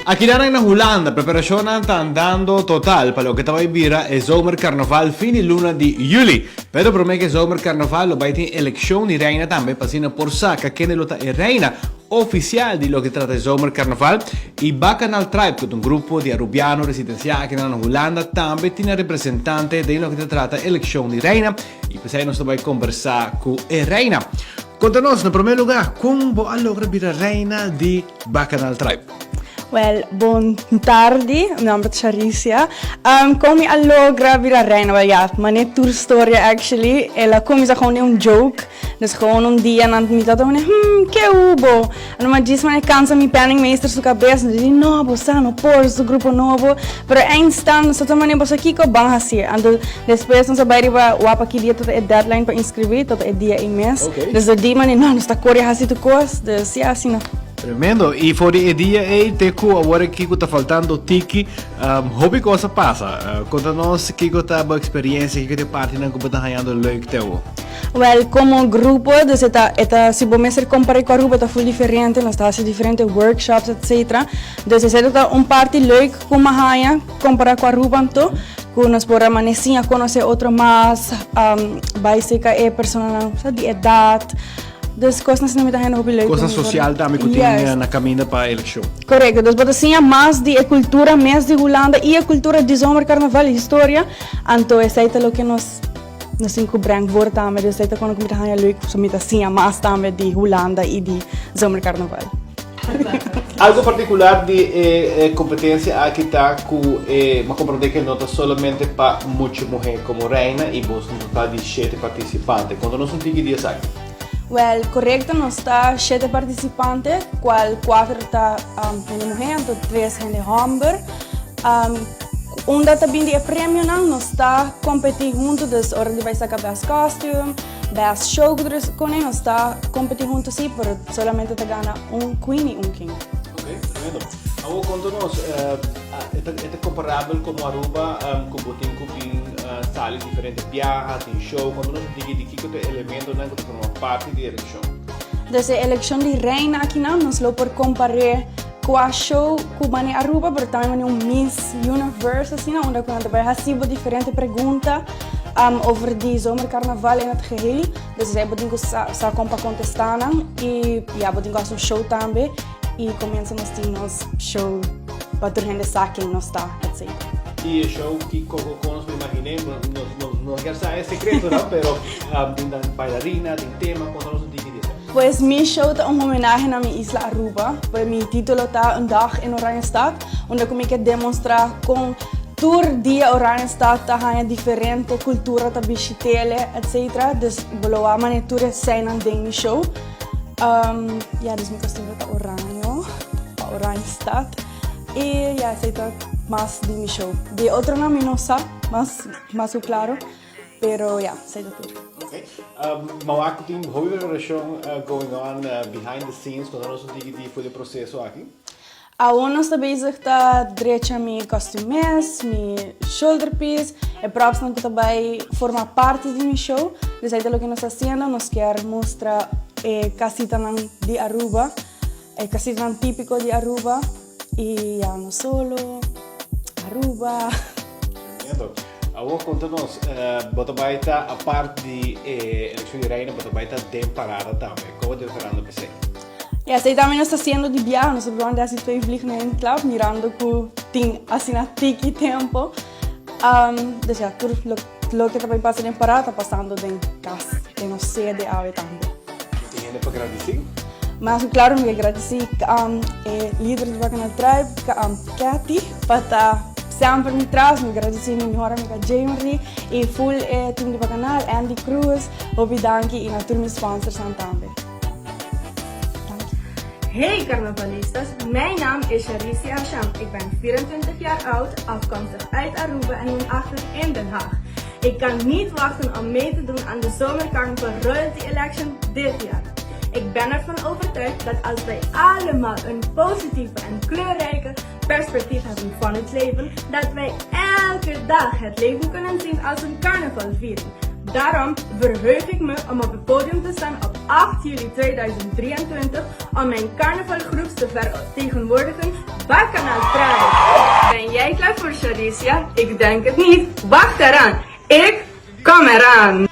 Akinan na Hulanda, preparashonnan ta andando total pa loke ta bai bira e zomercarnaval fin di luna di juli. Pero prome ku e zomercarnaval lo bai tin elekshon di reina tambe pa asina por saka kende lo ta e reina ofisial di loke trata e zomercarnaval. I Bacchanal Tribe ku ta un grupo di arubiano residensiá akinan na Hulanda tambe tin nan representante den loke ta trata elekshon di reina i p'esei nos ta bai kombersá ku e reina. Konta nos na prome lugá kon bo a logra bira reina di Bacchanal Tribe. Wel, bon tardi, mi nomber ta Sharicia. Con mi a logra bira reina? Wel ya, mane tur storia actually. El a cuminsa gewoon den un joke. Dus gewoon un dia nan mi tata mane, hmm, ke hubo? Anto mi a djis mane cansa mi penningmeester su cabes. Mi di, no, bo sa, no por, su grupo nobo. Pero eindstand nos tata mane, bo sa kico? Ban hacié. Anto despues nos a bay riba wapa ki dia ta e deadline pa inscribi, ta e dia ey mes. Dus de di mane, no, nos ta core haci tur cos. Dus ya, asina. Tremendo! I for di e dia ei te ku awor aki ku ta faltando tiki, hopi kos a pasa. Konta nos kiko ta bo eksperensia, kiko ta e partinan ku bo ta hañando leuk te awor? Wèl, komo grupo, dus e ta, e ta, si bo mester kompar'é ku Aruba e ta ful diferente, nos ta hasi diferente workshops etcetera. Dus esei ta un parti leuk ku mi a haña kompará ku Aruba anto, ku nos por a manera siña konosé otro mas, bai serka e personanan di edat. Dus kosnan asina mi ta hende hopi leuk. Kosnan sosial tambe ku tin na kaminda pa elekshon. Korekto, dus bo ta siña mas di e kultura mes di Hulanda i e kultura di zomerkarnaval, e historia. Anto esei ta loke nos nos tin ku breng voor tambe. Dus esei ta kono ku mi ta haña leuk pasobra mi ta siña mas tambe di Hulanda i di zomerkarnaval. Algo partikular di e kompetensia aki ta ku e mi a komprondé ku e no ta solamente pa mucha muhé komo reina i bos un total di shete partisipante. Konta nos un tiki di esaki. Wèl, korekto, nos ta shete partisipante, kual kuater ta hende muhé anto tres hende hòmber. Unda ta bini di e premionan nos ta kompetí huntu, dus ora di bai saka best costume, Best show ku tur kone nos ta kompetí huntu sí, pero solamente ta gana un queen i un king. Ok, tremendo. Awor konta nos, e ta e ta komparabel komo Aruba ku bo tin ku bin sali diferente biaha, tin show, konta nos un tiki di kiko ta e elementonan ku ta forma parti di e elekshon. Dus e elekshon di reina akinan nos lo por kompar'é kua show ku mane Aruba, pero tambe mane un Miss Universe asina unda ku nan ta bai hasi bo diferente pregunta. Over di zomercarnaval in het geheel. Dus esei bo tin ku sa kon pa kontestá nan. I ya, bo tin ku hasi un show tambe. I komienso nos tin nos show pa tur hende sa ken nos ta, etcetera. I e show kiko kon nos por imaginé? Nos no kier sa e sekretonan, pero tin bailarina, tin tema, konta nos un tiki di esei. Pues mi show ta un homenahe na mi isla Aruba. Pues mi título ta Een dag in Oranjestad, unda ku mi ke demostrá kon Tur dia Oranjestad ta haña diferente kultura ta bishit'ele etc. Dus bo lo wak manera tur eseinan den mi show. Ya dus mi kostumber ta oraño pa Oranjestad. I ya esei ta mas di mi show. Di e otronan mi no sa mas mas ku klaro pero ya esei ta tur. Ok. Ma wak ku tin hopi preparashon going on behind the scenes. Konta nos un tiki di for di e proseso aki. Awor nos ta bezig ta drecha mi costumes, mi shoulder piece, e propsnan cu ta bay forma parti di mi show. Dus ay ta loke nos ta haciendo, nos kier mustra e casitanan di Aruba, e casitanan tipico di Aruba y ya no solo Aruba. Tremendo. Awor conta nos, bo ta bay ta apart di e eleccion di reina, bo ta bay ta den parada tambe. Como ta preparando p'esey? Ya, esei tambe nos ta haciendo di biaha, nos ta probando di haci twee vliegen in één klap, mirando cu tin asina tiki tempo. Dus ya, tur loke ta bay pasa den parada ta pasando den cas, den nos sede awe tambe. Tin hende pa gradici? Mas cu claro mi ke gradici e lider di Bacanal Tribe, Cathy, pa ta semper mi tras. Mi gradici mi mihor amiga Jamery y full e team di Bacanal, Andy Cruz, hopi danki y na tur mi sponsorsnan tambe. Hey carnavalistas, mijn naam is Sharicia Hasham. Ik ben 24 jaar oud, afkomstig uit Aruba en woonachtig in Den Haag. Ik kan niet wachten om mee te doen aan de Zomercarnaval Royalty Election dit jaar. Ik ben ervan overtuigd dat als wij allemaal een positieve en kleurrijke perspectief hebben van het leven, dat wij elke dag het leven kunnen zien als een carnavalviering. Daarom verheug ik me om op het podium te staan op 8 juli 2023 om mijn carnavalgroeps te vertegenwoordigen. Bacchanaalprijs. Ben jij klaar voor Charicia? Ik denk het niet. Wacht eraan. Ik kom eraan.